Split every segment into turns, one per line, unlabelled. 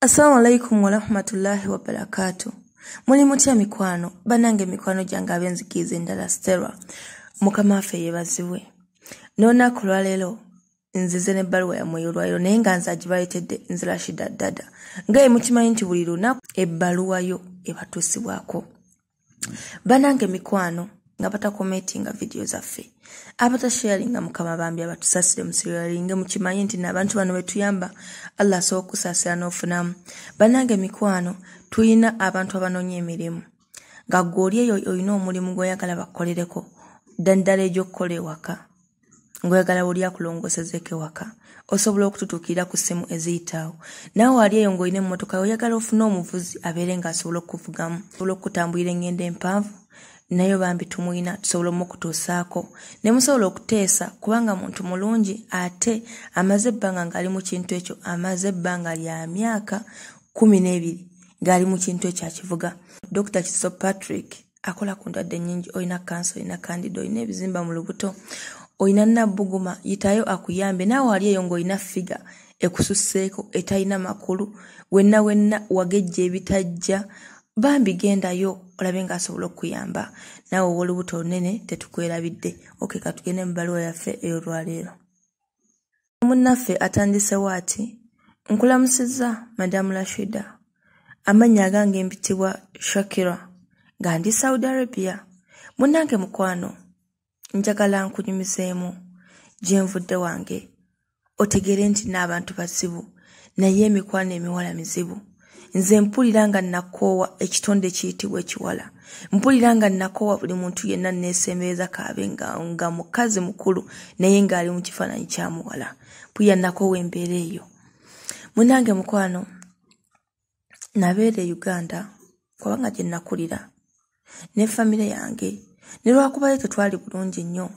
Assalamu alaikum warahmatullahi wabarakatuh. Muli mutya mikwano, banange mikwano gyange ab'enzikiriza endala Stella. Mukama waffe yeebazibwe. N'olunaku lwaleero nzize n'ebbaluwa yammwe ey'olwaleero naye nga nze agibaleetedde nze Rashida Dada. Nga bwe mukimanyi nti buli lunaku ebbaluwa yo ebatuusibwako. Banange mikwano nga batakomentinga vidiyo zaffe, abatasharinga Mukama bambi abatusasire musiralinge, mukimanyi nti n'abantu bano betuyamba Allah asobola okusaasira n'ofunamu. Banange mikwano, tulina abantu abanoonya emirimu nga ggwe oli eyo olina omulimu gw'oyagala bakukolereko, ddala egy'okukola ewaka, ng'oyagala oli akulongoosezeeko ewaka, osobola okututuukirira ku ssimu eziyitaawo. Naawe ali eyo ng'olina emmotoka oyagala ofune omuvuzi abeere ng'asobola okukuvugamu, osobola okukutambulira engendo empanvu, nayo bambi tumuyina tusobola omukutuusaako ne musobola okuteesa kubanga muntu mulungi ate amaze ebbanga ng'ali mu kintu ekyo, amaze ebbanga lya myaka 12 ng'ali mu kintu ekyo akivuga. Dr. Kiso Patrick akola ku ndwadde nnyingi, olina kansa, olina kandida, olina ebizimba mu lubuto, olina nabbuguma, yitayo akuyambe. Naawe ali eyo ng'olina figa ekususseeko etalina makulu, wenna wenna wagejja ebitajja, bambi gendayo olabe ng'asobola okukuyamba. Naawe ow'olubuto olunene tetukwerabidde. Okay, katugende mu bbaluwa yaffe ey'olwaleero. Munnaffe atandisewo ati, nkulamusizza Madamu Rashida, amannya agange mpitibwa Shakira, nga ndi Saudi Arabia. Munnange mukwano, njagala nkunyumizeemu gye nvudde wange, otegeere nti n'abantu bazibu, naye emikwano emiwala mizibu. Nze mpulira nga nakoowa ekitonde kiyitibwa ekiwala. Mpulira nga nakoowa buli muntu yenna neesembereza kaabe nga mukazi mukulu naye ng'ali mu kifaananyi kya muwala. Mpulira nakoowa embeera eyo. Munnange mukwano, nabeera e Uganda kubanga gye nakulira ne famire yange, ne lwakubayo tetwali bulungi nnyo,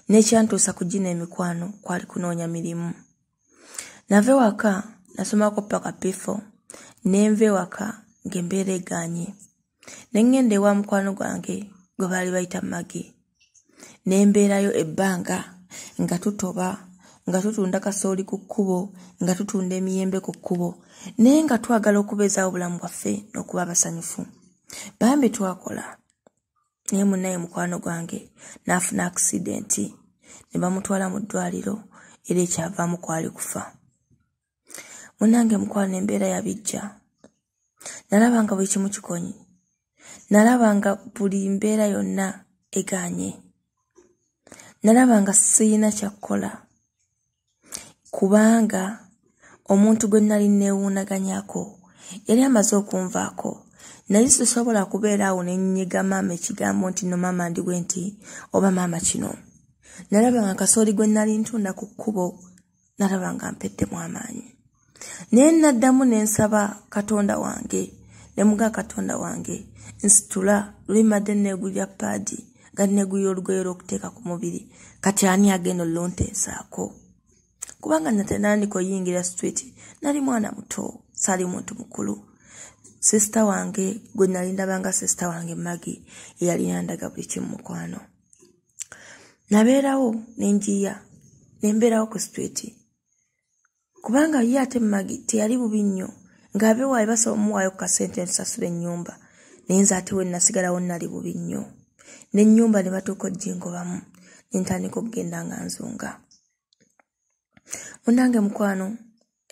n'ekyantuusa ku gino emikwano kwali kunoonya mirimu. Nava ewaka nasomako paka P4, ne nva ewaka ng'embeera egaanye. Ne ŋŋenda ewa mukwano gwange gwe baali bayita Maggie. Ne mbeerayo ebbanga nga tutoba, nga tutunda kasooli ku kkubo, nga tutunda emiyembe ku kkubo, naye nga twagala okubeezaawo obulamu bwaffe n'okuba abasanyufu. Bambi twakola, naye munnaye mukwano gwange n'afuna akisidenti ne bamutwala mu ddwaliro era ekyavaamu kwali kufa. Munnange mukwano, embeera yabijja. Nalaba nga buli kimu kikonye. Nalaba nga buli mbeera yonna egaanye. Nalaba nga siyina kyakukola kubanga omuntu gwe nali neewuunaganyako yali amaze okunvaako. Nali sisobola kubeera awo ne nnyiga maama ekigambo nti no maama ndi bwe nti oba maama kino. Nalaba nga kasooli gwe nali ntunda ku kkubo, nalaba nga mpeddemu amaanyi. Naye naddamu ne nsaba Katonda wange, ne muga Katonda wange nsitula, luli mbadde neegulira paadi nga neegulira olugoye olw'okuteeka ku mubiri, kati ani agenda olunteesaako? Kubanga natandika oyingira street, nali mwana muto, saali muntu mukulu. Sisita wange gwe nali ndabanga sisita wange Maggie eyali yandaga buli kimu mukwano. Nabeerawo ne njiya, ne mbeerawo ku street. Kubanga ye ate Maggie teyali bubi nnyo, ng'abeewaayo basobola omuwaayo ku kasente ntusasula ennyumba, naye nze ate we nasigalawo nali bubi nnyo. N'ennyumba ne batuuka ogingobamu, ne ntandika okugenda nga nzunga. Munnange mukwano,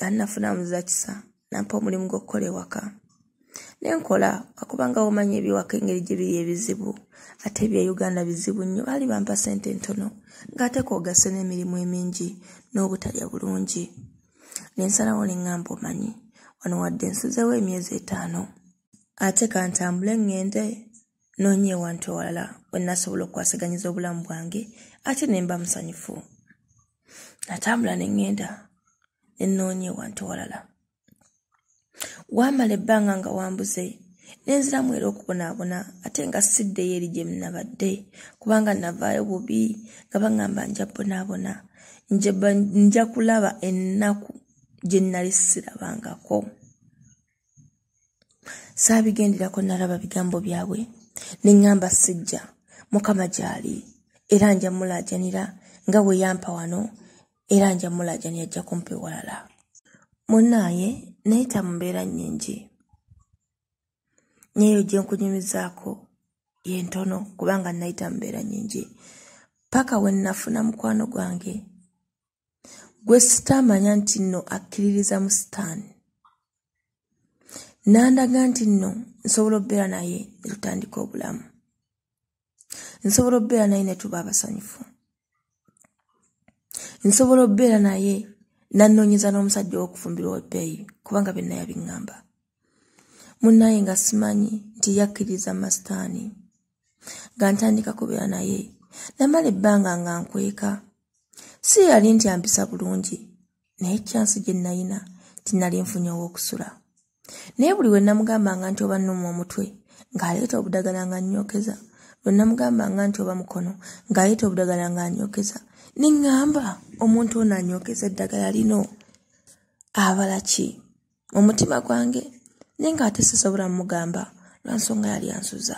yannafuna muzakisa, nampa omulimu gw'okukola ewaka. Ne nkola, kubanga omanyi ebyewaka engeri gye biri ebizibu, ate ebya Uganda bizibu nnyo, baali bampa ssente ntono, ng'ate kw'ogasse n'emirimu emingi n'obutalya bulungi. Ne nsalawo ne ŋŋamba omanyi, wano wadde nsuzeewo emyezi 5, ate kantambule ŋŋende noonye ewantu ewalala we nnasobola okukwasiganyiza obulamu bwange ate ne mba musanyufu. Natambula ne ŋŋenda ne nnoonya ewantu ewalala. Waamala ebbanga nga wambuze, ne nziramu era okubonaabona ate nga siddeyo eri gye nnabadde kubanga navaayo bubi nga baŋŋamba nja bonaabona, nja kulaba ennaku gye nnali sirabangako. Saabigenderako, nalaba bigambo byabwe ne ŋŋamba sijja, Mukama gy'ali era nja mulaajanira nga bwe yampa wano, era nja mulaajanira ajja kumpa ewalala. Munnaaye Nayita mu mbeera nnyingi, neeyo gye nkunyumizaako ye ntono kubanga nayita mu mbeera nnyingi paka we nafuna mukwano gwange gwe sitaamanya nti nno akkiririza mu sitaani. Nandaga nti nno nsobola okubeera naye ne tutandika obulamu, nsobola okubeera naye ne tuba abasanyufu, nsobola okubeera naye nannoonyeza n'omusajja ow'okufumbirwa ow'ebbeeyi kubanga byonna yabiŋŋamba. Munnaye nga simanyi nti yakkiririza mu masitaani, nga ntandika kubeera naye. Namala ebbanga nga nkweka, si yali nti ampisa bulungi, naye kyansi gye nayina nti nali nfunye ow'okusula. Naye buli we namugambanga nti oba nnuma omutwe ng'aleeta obudagala nga nnyokeza, lwe namugambanga nti oba mukono ng'aleeta obudagala nga nnyokeza, ne ŋŋamba omuntu ono annyokeza eddagala lino abala ki mu mutima gwange, naye ng'ate sisobola mugamba lwa nsonga yali ansuza.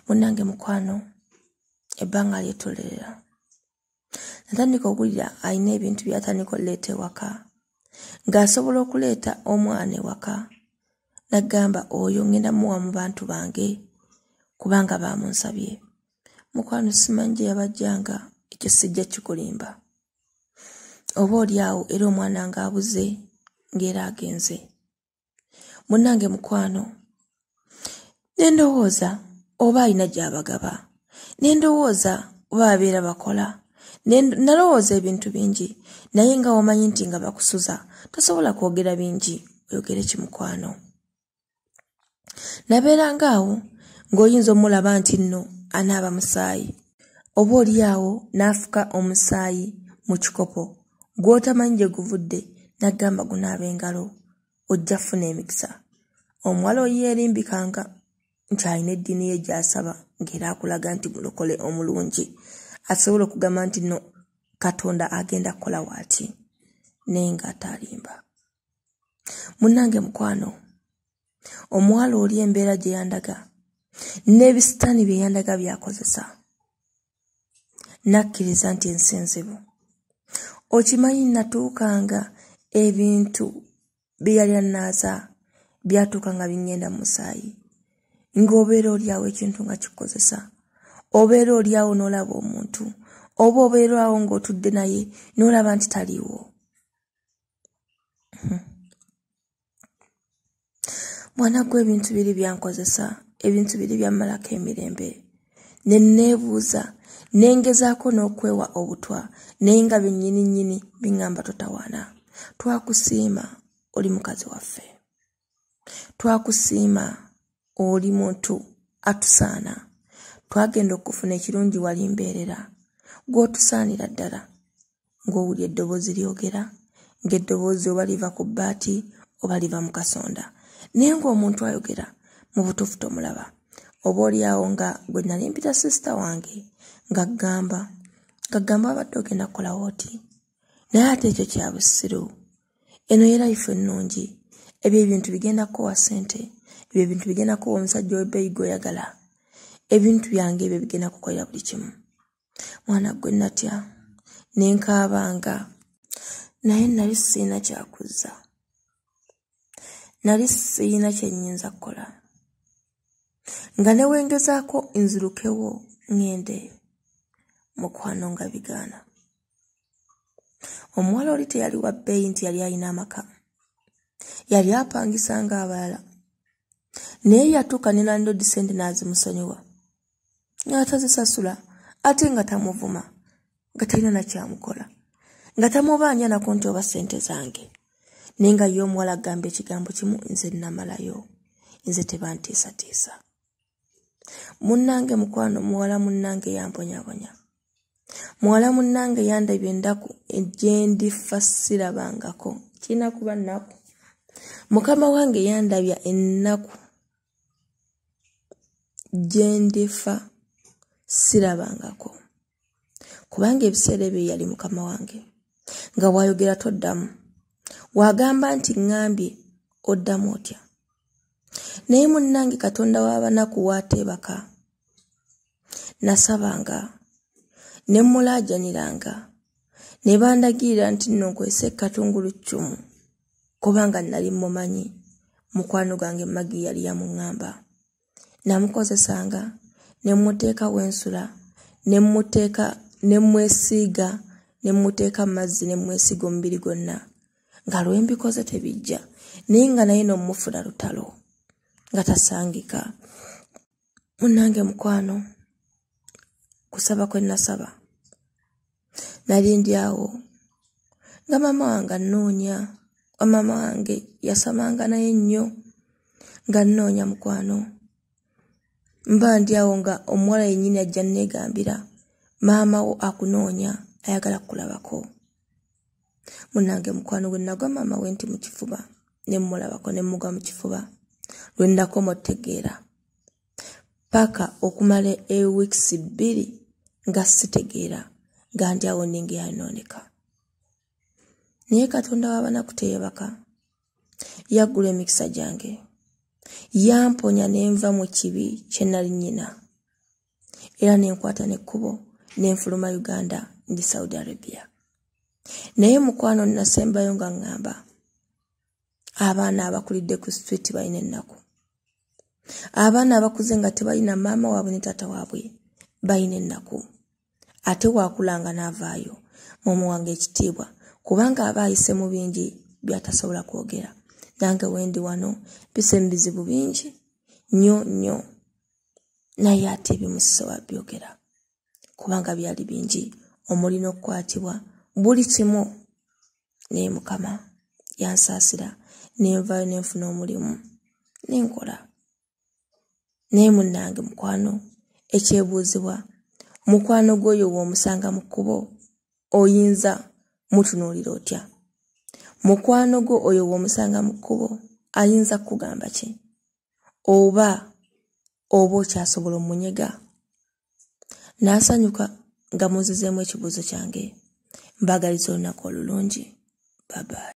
Munnange mukwano, ebbanga lyetolerera. Natandika okuwulira alina ebintu by'atandika okuleeta ewaka, ng'asobola okuleeta omwana ewaka n'agamba oyo ngenda muwa mu bantu bange kubanga baamunsabye. Mukwano simanyi gye yabajjanga, ekyo sijja kikulimba. Oba oli awo era omwana ng'abuze ng'era agenze. Munnange mukwano, ne ndowooza oba alina gy'abagaba, ne ndowooza oba babeera bakola, nalowooza ebintu bingi, naye nga omanyi nti nga bakusuza tosobola kwogera bingi, oyogere ki mukwano. Nabeeranga awo ng'oyinza omulaba nti nno anaaba musaayi, oba oli awo n'afuka omusaayi mu kikopo gw'otamanyi gye guvudde n'agamba gunaaba engalo ojja kufuna emikisa. Omuwala oyo yeerimbikanga nti alina eddiini ye gy'asaba ng'era akulaga nti mulokole omulungi, asobola okugamba nti nno Katonda agenda kukola waati, naye ng'ataalimba. Munnange mukwano, omuwala oli embeera gye yandaga n'ebisitaani bye yandaga by'akozesa, nakkiriza nti ensi nzibu. Okimanyi natuukanga ebintu bye yali annaaza byatuuka nga bingenda mu musaayi, ng'obeera oli awo ekintu nga kikukozesa, obeera oli awo n'olaba omuntu, oba obeera awo ng'otudde naye n'olaba nti taliiwo. Mwana gwe ebintu biri byankozesa, ebintu biri byammalako emirembe. Ne neebuuza, ne ngezaako n'okwewa obutwa, naye nga bennyini nnyini biŋŋamba totawaana. Twakusiima oli mukazi waffe, twakusiima oli muntu atusaana, twagenda okufuna ekirungi wali mbeerera, gw'otusaanira ddala. Ng'owulira eddoboozi lyogera, ng'eddoboozi oba liva ku bbaati oba liva mu kasonda, naye ng'omuntu ayogera mu butuufu tomulaba. Oba oli awo nga gwe nali mpita sisita wange ng'agamba abadde ogenda kukolawo oti, naye ate ekyo kya busiru. Eno ye life ennungi, ebyo ebintu bigenda kukuwa ssente, ebyo ebintu bigenda kuwa omusajja ow'ebbeeyi gw'oyagala, ebintu byange ebyo bigenda kukolera buli kimu. Mwana gwe natya ne nkaabanga, naye nali sirina kyakuzza, nali sirina kye nnyinza kukola, nga ne wengezaako nzirukewo ŋŋende mukwano nga bigaana. Omuwala oli teyali wa bbeeyi nti yali alina amaka, yali apangisa ng'abalala, naye yatuuka ne landlord ssente n'azimusonyiwa ng'atazisasula, ate nga tamuvuma, nga talina na kyamukola, nga tamubanja nako nti oba ssente zange. Naye nga ye omuwala agamba ekigambo kimu, nze nnamalayo, nze tebantiisatiisa. Munnange mukwano, muwala munnange yamponyaabonya, muwala munnange yandabye ennaku gye ndifa sirabangako, kirina kuba nnaku. Mukama wange yandabya ennaku gye ndifa sirabangako, kubanga ebiseera ebyo yali mukama wange, nga bw'ayogera toddamu, w'agamba nti ŋŋambye oddamu otya. Naye munnange Katonda w'abanaku w'ateebaka, nasabanga ne mmulaajaniranga, ne bandagirira nti nno nkozese katunguluccumu Kubanga nali mumanyi, mukwano gwange Maggie yali yamuŋŋamba. Namukozesanga, ne mmuteeka w'ensula, ne mmuteeka, ne mmwesiiga, ne mmuteeka mu mazzi ne mmwesiiga omubiri gwonna. Nga lwe mbikoze tebijja, naye nga naye n'omufuna lutalo, nga tasangika. Munnange mukwano, kusaba kwe nasaba. Nali ndi awo nga maama wange annoonya, maama wange yasamanga naye nnyo nga nnoonya mukwano. Mba ndi awo nga omuwala yennyini ajja nneegambira, maama wo akunoonya, ayagala kukulabako. Munnange mukwano, bwe nagwa maama we nti mu kifuba, ne mmulabako ne mmugwa mu kifuba, lwe nnakoma otegeera. Paka okumala ewiikisi 2 nga sitegeera, nga ndi awo nninga eyayonooneka. Naye Katonda w'abanaku teyeebaka, yaggula emikisa gyange, yamponya ne nva mu kibi kye nali nnyina. Era ne nkwata n'ekkubo ne nfuluma Uganda ndi Saudi Arabia. Naye mukwano nasembayo nga ŋŋamba, abaana abakulidde ku street balina ennaku. Abaana abakuze nga tebalina maama waabwe ne taata waabwe balina ennaku. Ate waakulanga n'avaayo, mumuwanga ekitiibwa, kubanga aba ayise mu bingi by'atasobola kwogera. Nange wendi wano mpise mu bizibu bingi nnyo nnyo, naye ate ebimu sisobola byogera kubanga byali bingi, omuli n'okukwatibwa buli kimu. Naye Mukama yansaasira ne nvaayo ne nfuna omulimu ne nkola. Naye munnange mukwano, ekyebuuzibwa, mukwano gw'oyo w'omusanga mu kkubo oyinza mutunuulira otya? Mukwano gwo oyo w'omusanga mu kkubo ayinza kukugamba ki? Oba okyasobola omunyega? N'asanyuka nga muzizeemu ekibuuzo kyange. Mbaagaliza olunaku olulungi. Bye bye.